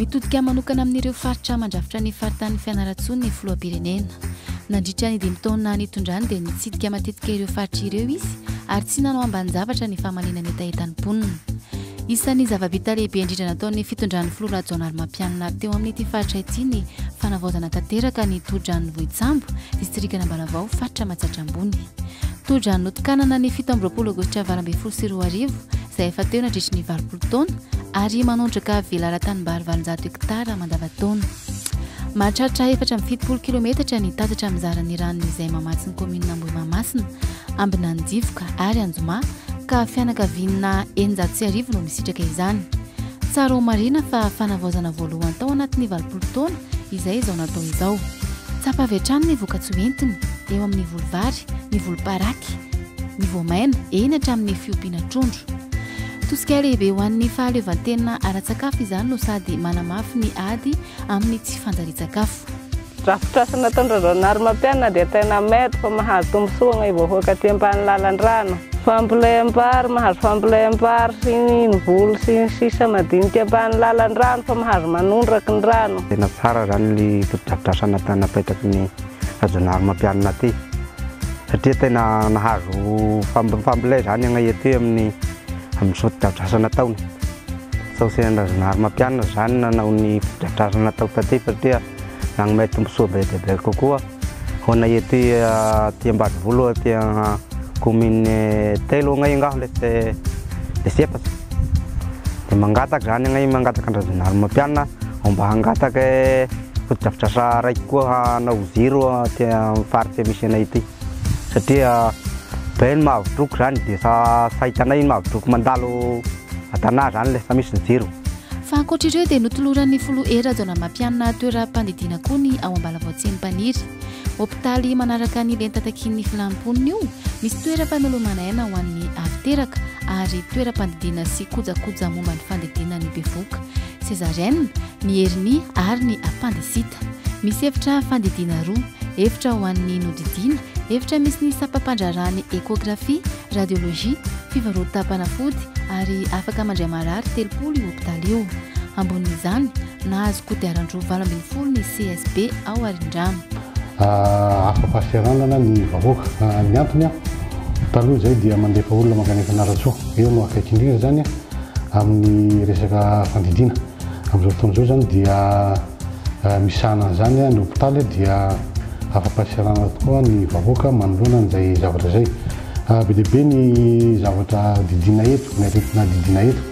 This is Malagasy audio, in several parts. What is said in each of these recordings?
Nitodika manokana amin'ireo faritra mandrafitra ny faritanin'i Fianarantsoa ny filoham-pirenena. Nandritra ny dimy taona nitondrany dia nitsidika matetika ireo faritra ireo izy ary tsy nanao ambanin-javatra ny famaliana ny hetahetan'ny mponina. Isan'ny zava-bita lehibe indrindra nataon'ny fitondran'ny filoha Rajaonarimampianina teo amin'ity faritra ity ny fanavaozana tanteraka ny tohodranon'i Vohitsambo, distrikan'Ambalavao, faritra Matsiatra Ambony. Tohodrano notokanana ny 27 aogositra 2018, izay efa teo nandritry ny 80 taona ary manondraka velaran-tanimbary 800 hektara mandavantaona. Mahatratra 74 kilometatra ny tatatra mizara ny ranony izay mamatsy ny kaominina Ambohimahamasina, Ambinanijivoka ary Anjoma ka fianakaviana 1600 no misitraka izany. Tsara ho marihina fa fanavaozana voalohany tao anatin'ny 80 taona izay izao natao izao. Tsapa avy hatrany ny vokatsoa entiny eo amin'ny voly vary, ny voly paraky, ny voamaina, eny hatramin'ny fiompiana trondro. Tosika lehibe ho an'ny fahaleovantena ara-tsakafo izany no sady manamafy ny ady amin'ny tsy fanjarian-tsakafo. Drafitrasa nataon-dRajaonarimampianina dia tena mety fa mahazo tombontsoa ny vahoaka aty ambany lalan-drano. Fambolem-bary, mahazo fambolem-bary sy ny voly sy ny sisa madinika ambany lalan-drano fa mahazo manondraky ny rano. Tena tsara zany ny fotodrafitrasa napetaky ny Rajaonarimampianina aty satria tena nahazo fambolena zany agnay aty amin'ny amin'ny fotodrafitrasa nataony. Sao sy Rajaonarimampianina zany nanao ny fotodrafitrasa natao taty satria nanome tombontsoa be dia be kokoa ho anay aty aty ambanivolo aty commune telo agnay angaha le le sy efatsy. Dia mangataka zany agnay mangataka an-dRajaonarimampianina mba hangataka fotodrafitrasa raiky koa hanao jiro aty amin'ny faritra misy anay ity satria be ny mahavodroko zany dia sa sa hitanay ny mahavodroko mandalo an-tanà zany le fa misy ny jiro. Fa ankoatra ireo dia notoloran'ny filoha Hery Rajaonarimampianina toeram-pandidiana koa ny ao Ambalavao Tsenimpaniry. Hopitaly manaraka ny lenta takian'ny filan'ny mponina io, misy toeram-pamelomana aina ho an'ny avy teraka ary toeram-pandidiana sy kojakoja momba ny fandidiana ny bevohoka, césarienne, ny hernie ary ny appendicite. Misy efitra fandidiana roa, efitra ho an'ny nodidiana, efitra misy ny sampam-pandraharahan'ny échographie, radiologie, fivarotam-panafody ary afaka mandray marary 30 io hopitaly io. Ambonin'izany, nahazo kodiaran-droa 18 ny CSB ao Arindrano. Afa-pahaseranana ny vahoaka. Ny antony, taloha izay dia mandefa olona mankany Fianarantsoa. Eo no akaiky indrindra izany amin'ny resaka fandidiana. Amin'izao fotoana izao izany dia misahana an'izany ny hopitaly dia afa-pahasahiranana tokoa ny vahoaka manoloana an'izay zavatra izay. Be dia be ny zavatra didiana eto, ny aretina didiana eto.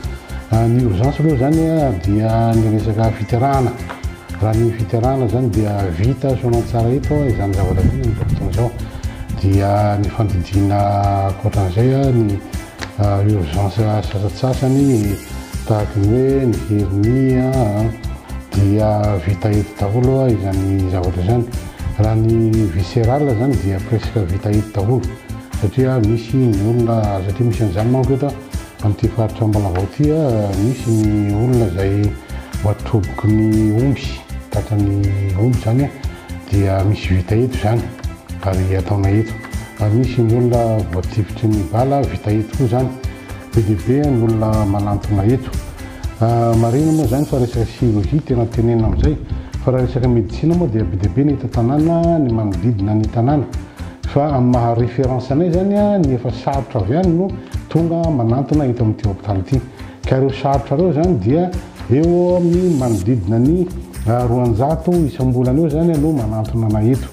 Ny urgence aloha izany dia ny resaka fiterahana. Raha ny fiterahana izany dia vita soamantsara eto izany zavatra izany amin'izao fotoana izao. Dia ny fandidiana ankoatran'izay ny Urgence sasantsasany tahaky ny hoe ny hernie dia vita eto daholo izany zavatra izany. Raha ny viscéral zany dia presque vita eto daholo satria misy ny olona satria misy an'izany manko eto amin'ity faritra Ambalavao ity misy ny olona izay voatroboky ny omby tratran'ny omby zany dia misy vita eto izany ary ataonay eto. Ary misy ny olona voatifitry ny bala vita eto koa izany. Be dia be ny olona manantona eto. Marihina moa izany fa resaka chirurgie tena tenenina amin'izay. Fa raha resaka médecine moa dia be dia be ny eto an-tanàna, ny manodidina ny tanàna. Fa amin'ny maha référence anay izany, ny efa sarotra avy any no tonga manantona eto amin'ity hopitaly ity. Ka ireo sarotra ireo izany dia eo amin'ny manodidina ny 200 isam-bolana eo izany no manantona anay eto.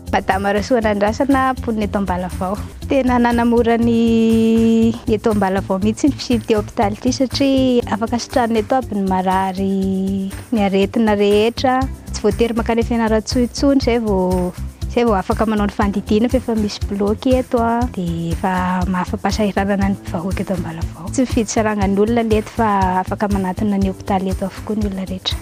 Madama Rasoanandrasana, mponina eto Ambalavao. Tena nanamora ny eto Ambalavao mihitsy ny fisian'ity hopitaly ity satria afaka sitranina eto aby ny marary, ny aretina rehetra. Tsy voatery mankany Fianarantsoa intsony izay vao izay vao afaka manao ny fandidiana fa efa misy bloc eto dia efa mahafa-pahasahiranana ny vahoaka eto Ambalavao. Tsy mifidy sarangan'olona ny eto fa afaka manatona ny hopitaly eto avokoa ny olona rehetra.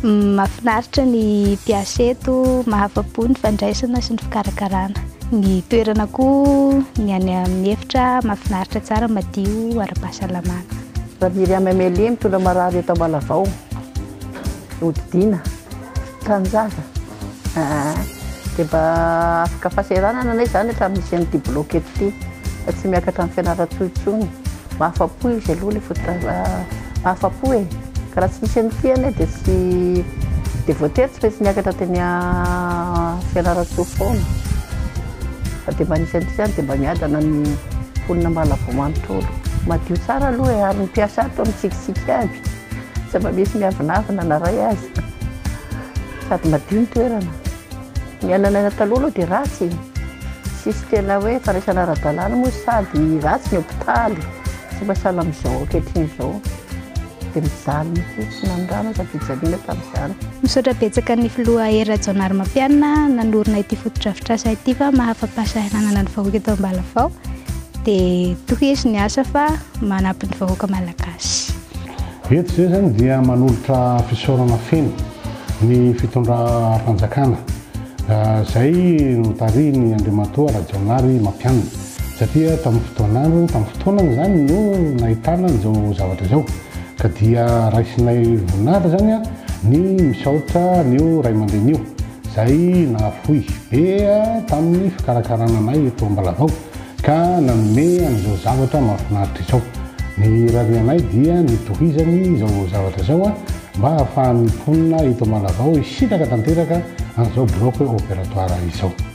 Mahafinaritra ny mpiasa eto, mahafa-po ny fandraisana sy ny fikarakarana. Ny toerana koa, ny any amin'ny efitra, mahafinaritra tsara, madio, ara-pahasalamana. Ramiriam Amélie mitondra marary eto Ambalavao, nodidiana, tranon-jaza. Aa dia mba afaka fahasahiranana anay izany hatramin'ny nisian'ity bloc eto ity fa tsy miakatra any Fianarantsoa intsony. Mahafa-po izy aloha ilay fotodrafitrasa, mahafa-po e. Ka raha tsy nisy an'ity anie dia tsy dia voatery tsy maintsy niakatra teny Fianarantsoa foana. Fa dia mba nisy an'ity izany dia mba miadana ny mponina Ambalavao manontolo. Madio tsara aloha e, ary ny mpiasa ato mitsikitsiky aby. Tsy mba misy miavonavona na iray aza. Sady madio ny toerana. Ny ananana taloha aloha dia ratsy e. Tsisy tena hoe fandraisana ara-dalàna moa sady ratsy ny hopitaly. Tsy mba sahala amin'izao ankehitriny izao. Dia mijaly mihitsy na ny rano aza fijaliana tamin'izany. Misaotra betsaka ny filoha Hery Rajaonarimampianina nanorina ity fotodrafitrasa ity fa mahafa-pahasahiranana ny vahoaka eto Ambalavao dia tohizo ny asa fa manampy ny vahoaka malagasy. Eto izay izany dia manolotra fisaorana feno ny fitondram-panjakana izay notarihin'i Andriamatoa Rajaonarimampianina satria tamin'ny fotoan'androny, tamin'ny fotoanany izany no nahitana an'izao zavatra izao ka dia raisinay voninahitra izany ny misaotra an'io ray aman-dreny io izay nahafoy be tamin'ny fikarakarana anay eto Ambalavao. Ka nanome an'izao zavatra mahafinaritra izao. Ny irarianay dia ny tohizany izao zavatra izao mba hahafahan'ny mponina eto Malavao hisitraka tanteraka an'izao bloc opératoire izao.